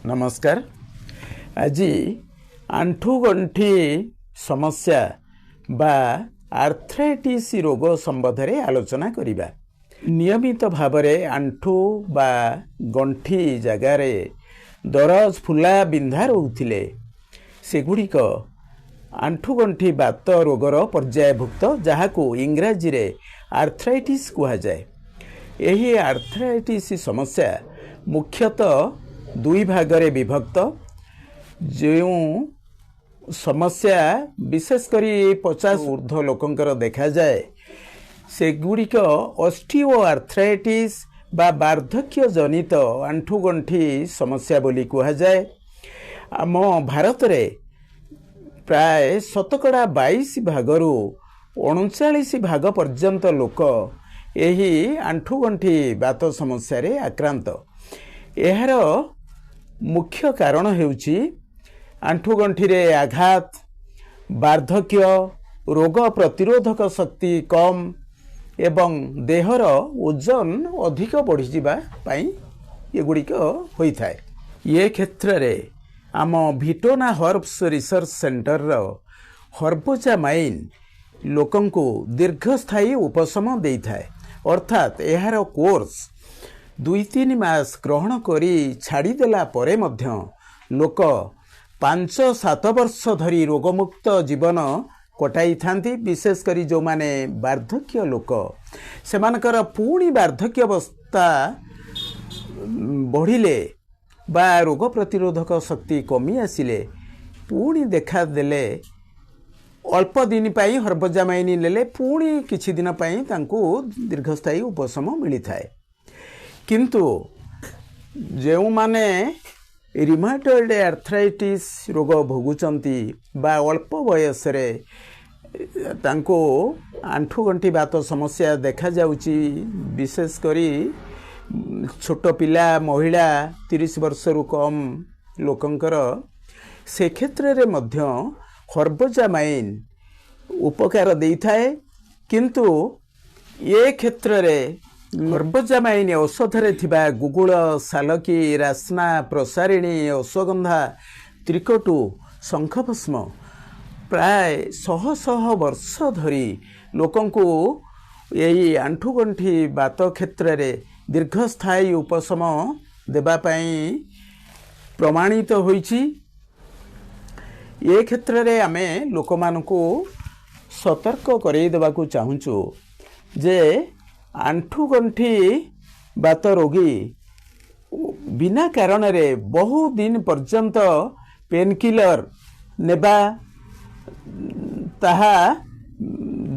ନମସ୍କାର। ଆଜି ଆଣ୍ଠୁଗଣ୍ଠି ସମସ୍ୟା ବା ଆର୍ଥ୍ରାଇଟିସ୍ ରୋଗ ସମ୍ବନ୍ଧରେ ଆଲୋଚନା କରିବା। ନିୟମିତ ଭାବରେ ଆଣ୍ଠୁ ବା ଗଣ୍ଠି ଜାଗାରେ ଦରଜ, ଫୁଲା, ବିନ୍ଧା ରହୁଥିଲେ ସେଗୁଡ଼ିକ ଆଣ୍ଠୁଗଣ୍ଠି ବାତ ରୋଗର ପର୍ଯ୍ୟାୟଭୁକ୍ତ, ଯାହାକୁ ଇଂରାଜୀରେ ଆର୍ଥ୍ରାଇଟିସ୍ କୁହାଯାଏ। ଏହି ଆର୍ଥ୍ରାଇଟିସ୍ ସମସ୍ୟା ମୁଖ୍ୟତଃ ଦୁଇ ଭାଗରେ ବିଭକ୍ତ। ଯେଉଁ ସମସ୍ୟା ବିଶେଷ କରି 50 ଉର୍ଦ୍ଧ୍ୱ ଲୋକଙ୍କର ଦେଖାଯାଏ, ସେଗୁଡ଼ିକ ଅଷ୍ଟିଓ ଆର୍ଥ୍ରାଇଟିସ୍ ବା ବାର୍ଦ୍ଧକ୍ୟ ଜନିତ ଆଣ୍ଠୁଗଣ୍ଠି ସମସ୍ୟା ବୋଲି କୁହାଯାଏ। ଆମ ଭାରତରେ ପ୍ରାୟ ଶତକଡ଼ା 22 ଭାଗରୁ 39 ଭାଗ ପର୍ଯ୍ୟନ୍ତ ଲୋକ ଏହି ଆଣ୍ଠୁଗଣ୍ଠି ବାତ ସମସ୍ୟାରେ ଆକ୍ରାନ୍ତ। ଏହାର ମୁଖ୍ୟ କାରଣ ହେଉଛି ଆଣ୍ଠୁଗଣ୍ଠିରେ ଆଘାତ, ବାର୍ଦ୍ଧକ୍ୟ, ରୋଗ ପ୍ରତିରୋଧକ ଶକ୍ତି କମ୍ ଏବଂ ଦେହର ଓଜନ ଅଧିକ ବଢ଼ିଯିବା ପାଇଁ ଏଗୁଡ଼ିକ ହୋଇଥାଏ। ଏ କ୍ଷେତ୍ରରେ ଆମ ଭିଟୋନା ହର୍ବସ ରିସର୍ଚ୍ଚ ସେଣ୍ଟରର ହର୍ବୋଜାମାଇନ୍ ଲୋକଙ୍କୁ ଦୀର୍ଘସ୍ଥାୟୀ ଉପଶମ ଦେଇଥାଏ। ଅର୍ଥାତ୍ ଏହାର କୋର୍ସ 2-3 ମାସ ଗ୍ରହଣ କରି ଛାଡ଼ିଦେଲା ପରେ ମଧ୍ୟ ଲୋକ 5-7 ବର୍ଷ ଧରି ରୋଗମୁକ୍ତ ଜୀବନ କଟାଇଥାନ୍ତି। ବିଶେଷ କରି ଯେଉଁମାନେ ବାର୍ଦ୍ଧକ୍ୟ ଲୋକ, ସେମାନଙ୍କର ପୁଣି ବାର୍ଦ୍ଧକ୍ୟ ଅବସ୍ଥା ବଢ଼ିଲେ ବା ରୋଗ ପ୍ରତିରୋଧକ ଶକ୍ତି କମି ଆସିଲେ ପୁଣି ଦେଖାଦେଲେ ଅଳ୍ପ ଦିନ ପାଇଁ ହର୍ବଜାମାଇନ୍ ନେଲେ ପୁଣି କିଛି ଦିନ ପାଇଁ ତାଙ୍କୁ ଦୀର୍ଘସ୍ଥାୟୀ ଉପଶମ ମିଳିଥାଏ। କିନ୍ତୁ ଯେଉଁମାନେ ରିମାଟଏଡ୍ ଆର୍ଥ୍ରାଇଟିସ୍ ରୋଗ ଭୋଗୁଛନ୍ତି ବା ଅଳ୍ପ ବୟସରେ ତାଙ୍କୁ ଆଣ୍ଠୁଗଣ୍ଠି ବାତ ସମସ୍ୟା ଦେଖାଯାଉଛି, ବିଶେଷ କରି ଛୋଟ ପିଲା, ମହିଳା, 30 ବର୍ଷରୁ କମ୍ ଲୋକଙ୍କର, ସେ କ୍ଷେତ୍ରରେ ମଧ୍ୟ ହର୍ବଜାମାଇନ୍ ଉପକାର ଦେଇଥାଏ। କିନ୍ତୁ ଏ କ୍ଷେତ୍ରରେ ହର୍ବଜାମାଇନ୍ ଔଷଧରେ ଥିବା ଗୁଗୁଳ, ସାଲକି, ରାସ୍ନା, ପ୍ରସାରିଣୀ, ଅଶ୍ୱଗନ୍ଧା, ତ୍ରିକଟୁ, ଶଙ୍ଖଭସ୍ମ ପ୍ରାୟ ଶହ ଶହ ବର୍ଷ ଧରି ଲୋକଙ୍କୁ ଏହି ଆଣ୍ଠୁଗଣ୍ଠି ବାତ କ୍ଷେତ୍ରରେ ଦୀର୍ଘସ୍ଥାୟୀ ଉପଶମ ଦେବା ପାଇଁ ପ୍ରମାଣିତ ହୋଇଛି। ଏ କ୍ଷେତ୍ରରେ ଆମେ ଲୋକମାନଙ୍କୁ ସତର୍କ କରାଇ ଦେବାକୁ ଚାହୁଁଛୁ ଯେ ଆଣ୍ଠୁଗଣ୍ଠି ବାତ ରୋଗୀ ବିନା କାରଣରେ ବହୁ ଦିନ ପର୍ଯ୍ୟନ୍ତ ପେନ୍ କିଲର ନେବା, ତାହା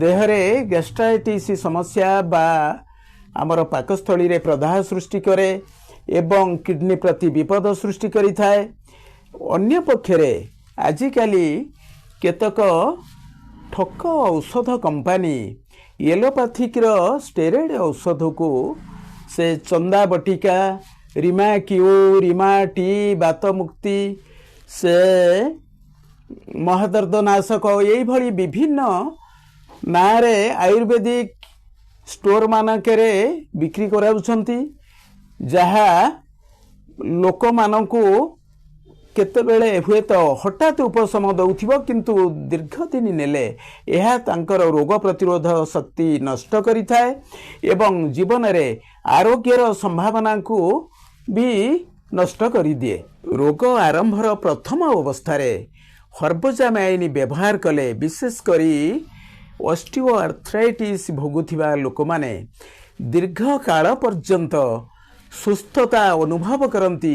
ଦେହରେ ଗ୍ୟାଷ୍ଟ୍ରାଇଟିସ୍ ସମସ୍ୟା ବା ଆମର ପାକସ୍ଥଳୀରେ ପ୍ରଦାହ ସୃଷ୍ଟି କରେ ଏବଂ କିଡ଼ନୀ ପ୍ରତି ବିପଦ ସୃଷ୍ଟି କରିଥାଏ। ଅନ୍ୟପକ୍ଷରେ ଆଜିକାଲି କେତେକ ଠକ ଔଷଧ କମ୍ପାନୀ ଏଲୋପାଥିକର ଷ୍ଟେରଏଡ଼ ଔଷଧକୁ ସେ ଚନ୍ଦା ବଟିକା, ରିମା କ୍ୟୁ, ରିମା ଟି, ବାତମୁକ୍ତି, ସେ ମହାଦର୍ଦ ନାଶକ, ଏଇଭଳି ବିଭିନ୍ନ ନାଁରେ ଆୟୁର୍ବେଦିକ ଷ୍ଟୋର ମାନଙ୍କରେ ବିକ୍ରି କରାଉଛନ୍ତି, ଯାହା ଲୋକମାନଙ୍କୁ କେତେବେଳେ ହୁଏତ ହଠାତ୍ ଉପଶମ ଦେଉଥିବ, କିନ୍ତୁ ଦୀର୍ଘ ଦିନ ନେଲେ ଏହା ତାଙ୍କର ରୋଗ ପ୍ରତିରୋଧ ଶକ୍ତି ନଷ୍ଟ କରିଥାଏ ଏବଂ ଜୀବନରେ ଆରୋଗ୍ୟର ସମ୍ଭାବନାକୁ ବି ନଷ୍ଟ କରିଦିଏ। ରୋଗ ଆରମ୍ଭର ପ୍ରଥମ ଅବସ୍ଥାରେ ହର୍ବଜାମାଇନ୍ ବ୍ୟବହାର କଲେ ବିଶେଷ କରି ଅଷ୍ଟିଓ ଆର୍ଥ୍ରାଇଟିସ୍ ଭୋଗୁଥିବା ଲୋକମାନେ ଦୀର୍ଘକାଳ ପର୍ଯ୍ୟନ୍ତ ସୁସ୍ଥତା ଅନୁଭବ କରନ୍ତି।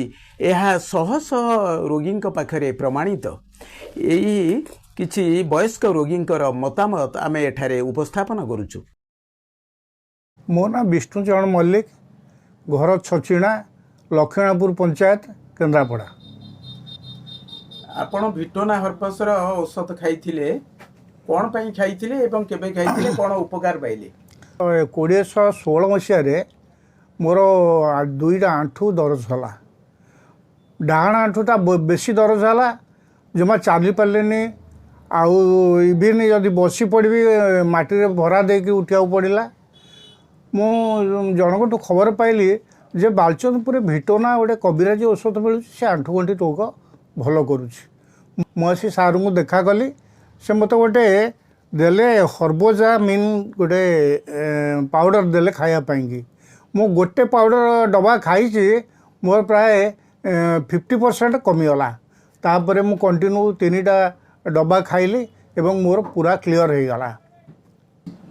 ଏହା ଶହ ଶହ ରୋଗୀଙ୍କ ପାଖରେ ପ୍ରମାଣିତ। ଏହି କିଛି ବୟସ୍କ ରୋଗୀଙ୍କର ମତାମତ ଆମେ ଏଠାରେ ଉପସ୍ଥାପନ କରୁଛୁ। ମୋ ନାଁ ବିଷ୍ଣୁଚରଣ ମଲ୍ଲିକ, ଘର ଛଚିଣା, ଲକ୍ଷ୍ମୀପୁର ପଞ୍ଚାୟତ, କେନ୍ଦ୍ରାପଡ଼ା। ଆପଣ ଭିଟୋନା ହର୍ପସର ଔଷଧ ଖାଇଥିଲେ, କ'ଣ ପାଇଁ ଖାଇଥିଲେ ଏବଂ କେବେ ଖାଇଥିଲେ, କ'ଣ ଉପକାର ପାଇଲେ? 2016 ମସିହାରେ ମୋର ଦୁଇଟା ଆଣ୍ଠୁ ଦରଜ ହେଲା। ଡାହାଣ ଆଣ୍ଠୁଟା ବେଶୀ ଦରଜ ହେଲା, ଜମା ଚାଲି ପାରିଲିନି, ଆଉ ଇଭିନ୍ ଯଦି ବସି ପଡ଼ିବି ମାଟିରେ ଭରା ଦେଇକି ଉଠିବାକୁ ପଡ଼ିଲା। ମୁଁ ଜଣଙ୍କଠୁ ଖବର ପାଇଲି ଯେ ବାଲଚନ୍ଦପୁରରେ ଭିଟୋନା ଗୋଟେ କବିରାଜି ଔଷଧ ମିଳୁଛି, ସେ ଆଣ୍ଠୁଗଣ୍ଠି ରୋଗ ଭଲ କରୁଛି। ମୁଁ ଆସି ସାର୍ଙ୍କୁ ଦେଖା କଲି। ସେ ମୋତେ ଗୋଟେ ଦେଲେ, ହର୍ବୋଜାମିନ୍ ଗୋଟେ ପାଉଡ଼ର ଦେଲେ ଖାଇବା ପାଇଁକି। ମୁଁ ଗୋଟେ ପାଉଡ଼ର ଡବା ଖାଇଛି, ମୋର ପ୍ରାୟ 50% କମିଗଲା। ତାପରେ ମୁଁ କଣ୍ଟିନ୍ୟୁ ତିନିଟା ଡବା ଖାଇଲି ଏବଂ ମୋର ପୁରା କ୍ଲିଅର୍ ହେଇଗଲା।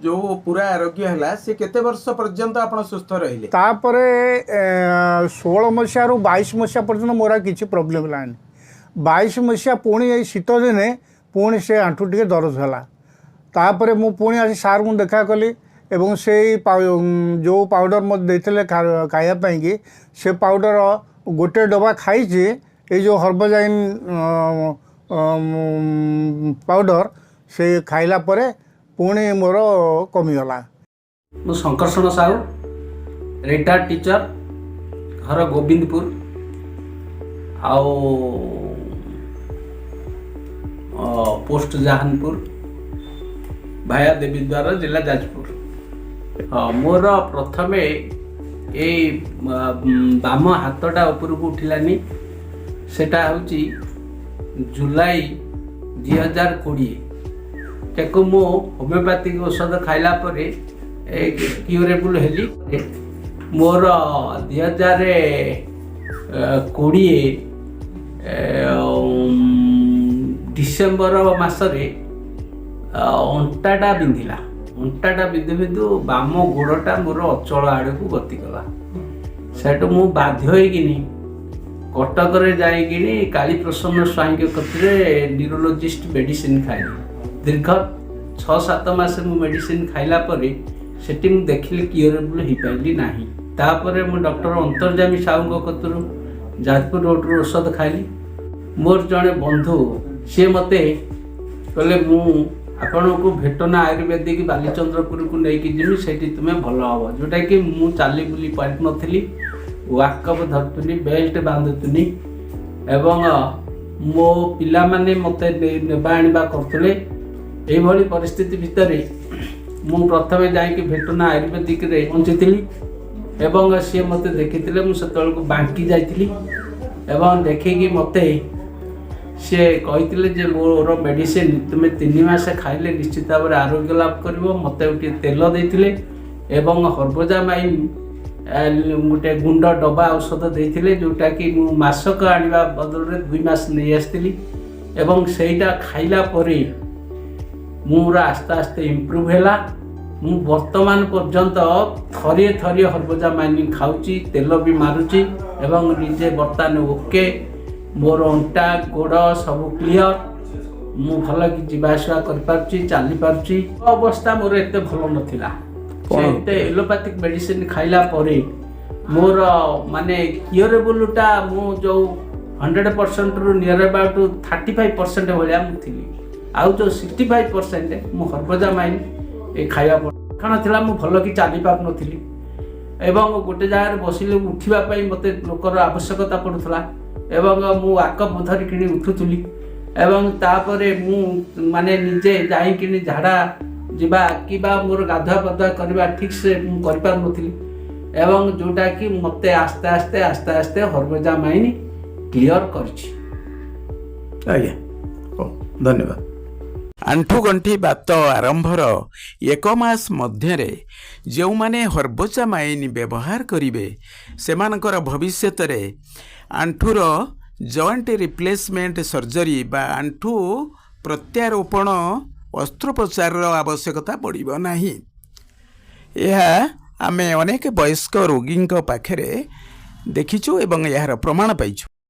ଯୋଉ ପୁରା ଆରୋଗ୍ୟ ହେଲା, ସେ କେତେ ବର୍ଷ ପର୍ଯ୍ୟନ୍ତ ଆପଣ ସୁସ୍ଥ ରହିଲେ? ତାପରେ 16 ମସିହାରୁ 22 ମସିହା ପର୍ଯ୍ୟନ୍ତ ମୋର ଆଉ କିଛି ପ୍ରୋବ୍ଲେମ୍ ହେଲାନି। 22 ମସିହା ପୁଣି ଏଇ ଶୀତ ଦିନେ ପୁଣି ସେ ଆଣ୍ଠୁ ଟିକେ ଦରଜ ହେଲା। ତାପରେ ମୁଁ ପୁଣି ଆସି ସାର୍ଙ୍କୁ ଦେଖା କଲି ଏବଂ ସେଇ ଯେଉଁ ପାଉଡ଼ର ମୋତେ ଦେଇଥିଲେ ଖାଇବା ପାଇଁକି, ସେ ପାଉଡ଼ର ଗୋଟେ ଡବା ଖାଇଛି। ଏଇ ଯେଉଁ ହର୍ବୋଜାଇନ୍ ପାଉଡ଼ର, ସେ ଖାଇଲା ପରେ ପୁଣି ମୋର କମିଗଲା। ମୁଁ ଶଙ୍କର୍ଷଣ ସାହୁ, ରିଟାୟାର୍ଡ ଟିଚର, ଘର ଗୋବିନ୍ଦପୁର ଆଉ ପୋଷ୍ଟ ଜାହାନପୁର, ଭାୟା ଦେବୀଦ୍ୱାର, ଜିଲ୍ଲା ଯାଜପୁର। ହଁ, ମୋର ପ୍ରଥମେ ଏଇ ବାମ ହାତଟା ଉପରକୁ ଉଠିଲାନି। ସେଟା ହେଉଛି ଜୁଲାଇ 2020। ତାକୁ ମୁଁ ହୋମିଓପାଥିକ ଔଷଧ ଖାଇଲା ପରେ କ୍ୟୁରେବୁଲ୍ ହେଲି। ମୋର 2020 ଡିସେମ୍ବର ମାସରେ ଅଣ୍ଟାଟା ବିନ୍ଧିଲା। ଅଣ୍ଟାଟା ବିନ୍ଧୁ ବିନ୍ଧୁ ବାମ ଗୋଡ଼ଟା ମୋର ଅଚଳ ଆଡ଼କୁ ଗତି କଲା। ସେଠୁ ମୁଁ ବାଧ୍ୟ ହେଇକିନି କଟକରେ ଯାଇକିନି କାଳୀପ୍ରସନ୍ନ ସ୍ୱାଇଁଙ୍କ କତିରେ ନ୍ୟୁରୋଲୋଜିଷ୍ଟ ମେଡ଼ିସିନ ଖାଇଲି। ଦୀର୍ଘ 6-7 ମାସ ମୁଁ ମେଡ଼ିସିନ ଖାଇଲା ପରେ ସେଠି ମୁଁ ଦେଖିଲି କ୍ୟୁରେବୁଲ୍ ହେଇପାରିଲି ନାହିଁ। ତାପରେ ମୁଁ ଡକ୍ଟର ଅନ୍ତର୍ଯାମୀ ସାହୁଙ୍କ କତିରୁ ଯାଜପୁର ରୋଡ଼ରୁ ଔଷଧ ଖାଇଲି। ମୋର ଜଣେ ବନ୍ଧୁ, ସିଏ ମୋତେ କହିଲେ, ମୁଁ ଆପଣଙ୍କୁ ଭେଟନା ଆୟୁର୍ବେଦିକ ବାଲିଚନ୍ଦ୍ରପୁରକୁ ନେଇକି ଯିବି, ସେଇଠି ତୁମେ ଭଲ ହେବ। ଯେଉଁଟାକି ମୁଁ ଚାଲି ବୁଲି ପାରୁନଥିଲି, ୱାକଅପ୍ ଧରୁଥିଲି, ବେଲ୍ଟ ବାନ୍ଧୁଥିଲି ଏବଂ ମୋ ପିଲାମାନେ ମୋତେ ନେବା ଆଣିବା କରୁଥିଲେ। ଏଇଭଳି ପରିସ୍ଥିତି ଭିତରେ ମୁଁ ପ୍ରଥମେ ଯାଇକି ଭେଟନା ଆୟୁର୍ବେଦିକରେ ପହଞ୍ଚିଥିଲି ଏବଂ ସିଏ ମୋତେ ଦେଖିଥିଲେ। ମୁଁ ସେତେବେଳକୁ ବାଙ୍କି ଯାଇଥିଲି ଏବଂ ଦେଖିକି ମୋତେ ସିଏ କହିଥିଲେ ଯେ ମୋର ମେଡ଼ିସିନ ତୁମେ 3 ମାସ ଖାଇଲେ ନିଶ୍ଚିତ ଭାବରେ ଆରୋଗ୍ୟ ଲାଭ କରିବ। ମୋତେ ଗୋଟିଏ ତେଲ ଦେଇଥିଲେ ଏବଂ ହର୍ବୋଜାମାଇନ୍ ଗୋଟେ ଗୁଣ୍ଡ ଡବା ଔଷଧ ଦେଇଥିଲେ, ଯେଉଁଟାକି ମୁଁ ମାସକ ଆଣିବା ବଦଳରେ 2 ମାସ ନେଇ ଆସିଥିଲି ଏବଂ ସେଇଟା ଖାଇଲା ପରେ ମୋର ଆସ୍ତେ ଆସ୍ତେ ଇମ୍ପ୍ରୁଭ୍ ହେଲା। ମୁଁ ବର୍ତ୍ତମାନ ପର୍ଯ୍ୟନ୍ତ ଥରିଏ ଥରିଏ ହର୍ବୋଜାମାଇନ୍ ଖାଉଛି, ତେଲ ବି ମାରୁଛି ଏବଂ ନିଜେ ବର୍ତ୍ତମାନ ଓକେ। ମୋର ଅଣ୍ଟା, ଗୋଡ଼ ସବୁ କ୍ଲିଅର। ମୁଁ ଭଲକି ଯିବା ଆସିବା କରିପାରୁଛି, ଚାଲିପାରୁଛି। ଅବସ୍ଥା ମୋର ଏତେ ଭଲ ନଥିଲା। ସେ ଏତେ ଏଲୋପାଥିକ ମେଡ଼ିସିନ ଖାଇଲା ପରେ ମୋର ମାନେ କ୍ୟୁରେବୁଲଟା ମୁଁ ଯେଉଁ 100%ରୁ ନିୟର ଆବାଉଟ୍ 35% ଭଳିଆ ମୁଁ ଥିଲି। ଆଉ ଯେଉଁ 65% ମୁଁ ହର୍ବୋଜାମାଇନ୍ ଏ ଖାଇବା ପରେ, କାରଣ ଥିଲା ମୁଁ ଭଲ କି ଚାଲି ପାରୁନଥିଲି ଏବଂ ଗୋଟେ ଜାଗାରେ ବସିଲେ ଉଠିବା ପାଇଁ ମୋତେ ଲୋକର ଆବଶ୍ୟକତା ପଡ଼ୁଥିଲା ଏବଂ ମୁଁ ୱାକଅପ୍ ଧରିକିଣି ଉଠୁଥିଲି ଏବଂ ତାପରେ ମୁଁ ମାନେ ନିଜେ ଯାଇକିନି ଝାଡ଼ା ଯିବା କିମ୍ବା ମୋର ଗାଧୁଆ ପାଧୁଆ କରିବା ଠିକ୍ସେ ମୁଁ କରିପାରୁନଥିଲି ଏବଂ ଯେଉଁଟାକି ମୋତେ ଆସ୍ତେ ଆସ୍ତେ ଆସ୍ତେ ଆସ୍ତେ ହର୍ବୋଜାମାଇନ୍ କ୍ଲିଅର କରିଛି। ଆଜ୍ଞା, ହଉ, ଧନ୍ୟବାଦ। ଆଣ୍ଠୁଗଣ୍ଠି ବାତ ଆରମ୍ଭର ଏକ ମାସ ମଧ୍ୟରେ ଯେଉଁମାନେ ହର୍ବୋଜାମାଇନ୍ ବ୍ୟବହାର କରିବେ, ସେମାନଙ୍କର ଭବିଷ୍ୟତରେ ଆଣ୍ଠୁର ଜଏଣ୍ଟ ରିପ୍ଲେସମେଣ୍ଟ ସର୍ଜରୀ ବା ଆଣ୍ଠୁ ପ୍ରତ୍ୟାରୋପଣ ଅସ୍ତ୍ରୋପଚାରର ଆବଶ୍ୟକତା ପଡ଼ିବ ନାହିଁ। ଏହା ଆମେ ଅନେକ ବୟସ୍କ ରୋଗୀଙ୍କ ପାଖରେ ଦେଖିଛୁ ଏବଂ ଏହାର ପ୍ରମାଣ ପାଇଛୁ।